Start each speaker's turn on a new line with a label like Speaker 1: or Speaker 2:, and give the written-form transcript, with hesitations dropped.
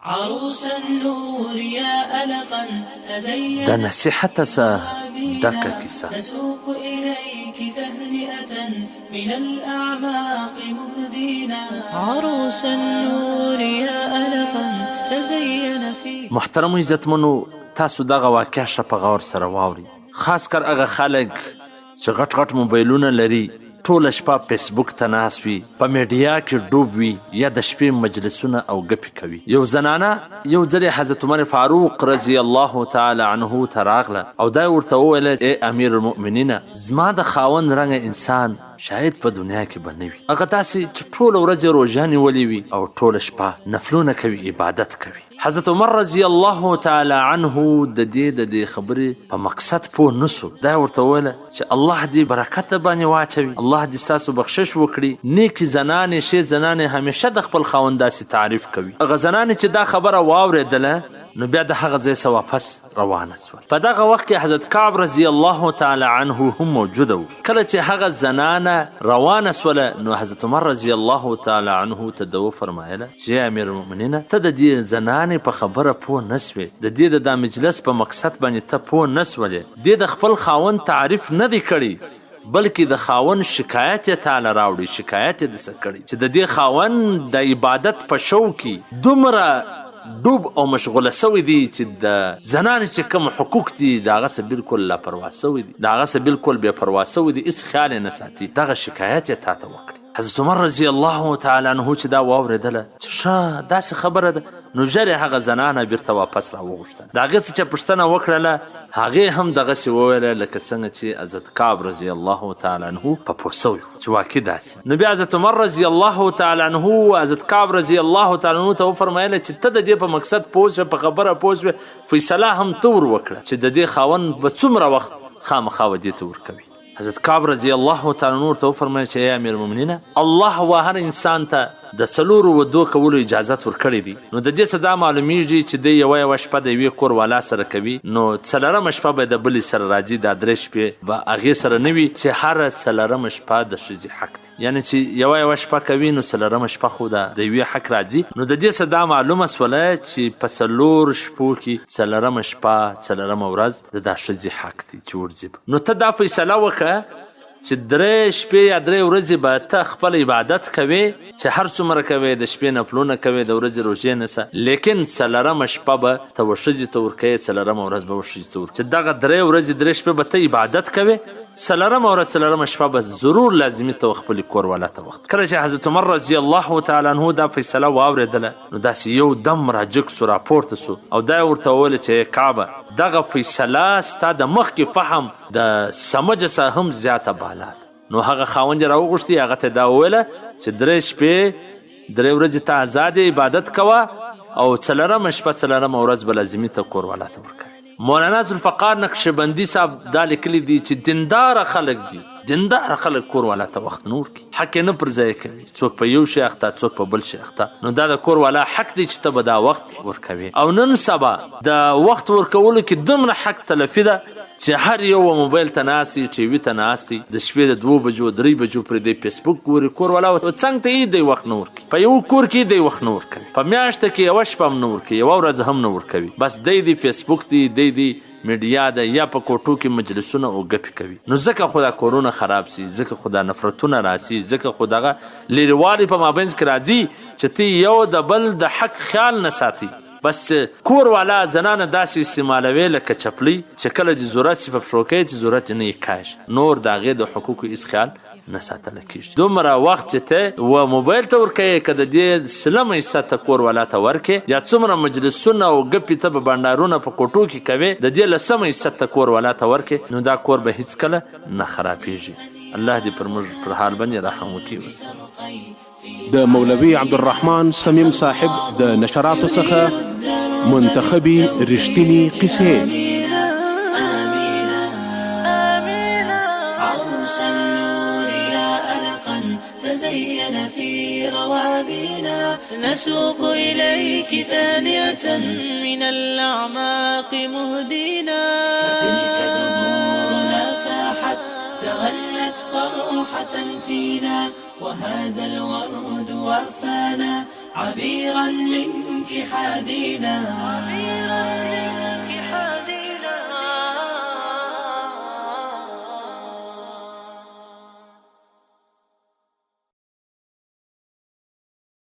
Speaker 1: عروس النور يا ألقا تزين
Speaker 2: د نصیحت څخه ډکه کیسه.
Speaker 1: نسوق إليك تهنئة من الأعماق مهدينا عروس النور يا ألقا تزين في
Speaker 2: محترمو عزتمنو، تاسو دغه واقعه ښه په غور سره واورئ، خاص کر هغه خلک چې غټ غټ موبایلونه لري، ټوله شپه فیسبوک ته ناست وي، په میډیا کې ډوب وي یا د شپې مجلسونه او ګپې کوي. یو زنانه یو ځلې حضرت عمر فاروق رضی الله تعالی عنه ته راغله او دا یې ورته وویل، ای امیر المؤمنینه، زما د خاوند رنګه انسان شاید په دنیا کې به نه وي، هغه داسې چې ټوله ورځ یې روژه نیولې وي او ټوله شپه نفلونه کوي، عبادت کوي. حضرت عمر رضی الله تعالی عنه د دې خبرې په مقصد پوه نه سو. دا یې ورته وویل چې الله دې برکت باندې واچوي، الله دې ستاسو بخشش وکړي. نیکې زنانې، ښې زنانې همیشه د خپل خاوند داسې تعریف کوي. هغه زنانې چې دا خبره واورېدله نو بیا د هغه ځای څخه واپس روانه سول. په دغه وخت کې حضرت کعب رضی الله تعالی عنه هم موجوده وو. کله چې هغه زنانه روانه سوله نو حضرت عمر رضی الله تعالی عنه ته ده وفرمایله چې ای امیر المؤمنینه، ته د دې زنانې په خبره پوه نه سوې، د دې د دا مجلس په مقصد باندې ته پوه نه سولې. دې د خپل خاوند تعریف نه دی کړی، بلکې د خاوند شکایت یې تاله راوړي، شکایت یې درڅخه کړی چې د دې خاوند د عبادت په شوق کې دومره ډوب او مشغوله سوی دی چې د زنانې چې کوم حقوق دي د هغه څخه بالکل لاپروا سوی دی، د هغه څخه بالکل بې پروا سوی دی، هیڅ خیال یې نه ساتي. دغه شکایت یې تاته وکړي. حضرت عمر رضی الله تعالی عنه چې دا واورېدله چې ښه داسې خبره ده، نو ژر یې هغه زنانه بیرته واپس راوغوښته. د هغې څخه چې پوښتنه وکړله هغې هم دغسې وویله لکه څنګه چې حضرت کعب رضی الله تعالی عنه په پوه سوی و چې واقع داسې. نو بیا حضرت عمر رضی الله تعالی عنه حضرت کعب رضی الله تعالی عنه ته وفرمایله چې ته د دې په مقصد پوه شوې، په خبره پوه شوې، فیصله هم ته ور وکړه چې د دې خاوند به څومره وخت خامخا و دې ته ورکوي. حضرت کعب رضی الله تعالی عنه ورته وفرمایل چې ای امیر المؤمنینه، الله و هر انسان ته د څلورو ودو کولو اجازت ورکړی دی، نو د دې څخه دا معلومیږي چې دی یوه یوه شپه د یوې کور والا سره کوي نو څلورمه شپه به د بلې سره راځي، دا درې شپې به هغې سره نه وي چې هره څلورمه شپه د ښځې حق دی، یعنې چې یوه یوه شپه کوي نو څلورمه شپه خو د یوې حق راځي. نو د دې څخه دا معلومه سوله چې په څلور شپو کې څلورمه شپه څلورمه ورځ د دا ښځې حق دی چې ورځي به. نو ته دا فیصله وکړه چې درې شپې یا درې ورځې به ته خپل عبادت کوې، چې هر څومره کوې، د شپې نفلونه کوې، د ورځې روژې نیسه، لیکن څلورمه شپه به ته و ښځې ته ورکوې، څلورمه ورځ به و ښځې ته ورکوې، چې دغه درې ورځې درې شپې به ته عبادت کوې، څلورمه ورځ څلورمه شپه به ضرور لازمي ته خپلې کور والا ته وخت. کله چې حضرت عمر رضی الله تعالی عنه دا فیصله واورېدله نو داسې یو دم راجګ سو، راپورته سو او دا یې ورته وویل چې ای کعبه، دغه فیصله ستا د مخکې فهم د سمج څخه هم زیاته بالا ده. نو هغه خاوند یې راوغوښتی، هغه ته دا وویله چې درې شپې درې ورځې ته ازاد یې، عبادت کوه او څلورمه شپه څلورمه ورځ به لازمي ته کور والا ته ورکوې. مولانا ذوالفقار نقشبندي صاحب دا لیکلي دي چې دینداره خلک دي، دینداره خلک کور والا ته وخت نه ورکوي، حق یې نه پر ځای کوي، څوک په یو شي اخته، څوک په بل شي اخته، نو دا د کور والا حق دی چې ته به دا وخت ورکوې. او نن سبا د وخت ورکولو کې دومره حق تلفي ده چې هر یو و موبایل ته ناست دی، ټي وي ته ناست دی، د شپې د دوو بجو درې بجو پورې دی فیسبوک ګوري، کور والا څنګ ته یې دی وخت نه ورکوي، په یو کور کې دی وخت نه ورکوي، په میاشت کې یوه شپه هم نه ورکوي، یوه ورځ هم نه ورکوي، بس دی دی فیسبوک دی، دی دی میډیا ده، یا په کوټو کې مجلسونه او ګپې کوي. نو ځکه خو دا کورونه خراب سي، ځکه خو دا نفرتونه راسي، ځکه خو دغه لیروالی په مابینځ کې راځي چې ته یو د بل د حق خیال نه ساتي. بس چې کور والا زنانه داسې استعمالوې لکه چپلۍ چې کله دې ضرورت شي په پښو کوې، چې ضرورت یې نه وي کاږي، نور د هغې د حقوقو هیڅ خیال نه ساتل کېږي. دومره وخت چې ته و موبایل ته ورکوې، که د دې سلمه حصه ته کور والا ته ورکې، یا څومره مجلسونه او ګپې ته به بنډارونه په کوټو کې کوې، د دې لسمه حصه ته کور والا ته ورکې، نو دا کور به هیڅکله نه خرابېږي. الله دې پر موږ پر حال باندې رحم وکړي. والسلام.
Speaker 3: د مولوي عبدالرحمن صمیم صاحب د نشراتو څخه منتخبې رښتینې قصې.
Speaker 1: عروس النور يا ألقا تزين في روابينا نسوق إليك تانية من الأعماق مهدينا فتلك زهورنا فاحت تغنت فرحة فينا وهذا الورد وفانا. عبيرا منك حادينا، عبيرا.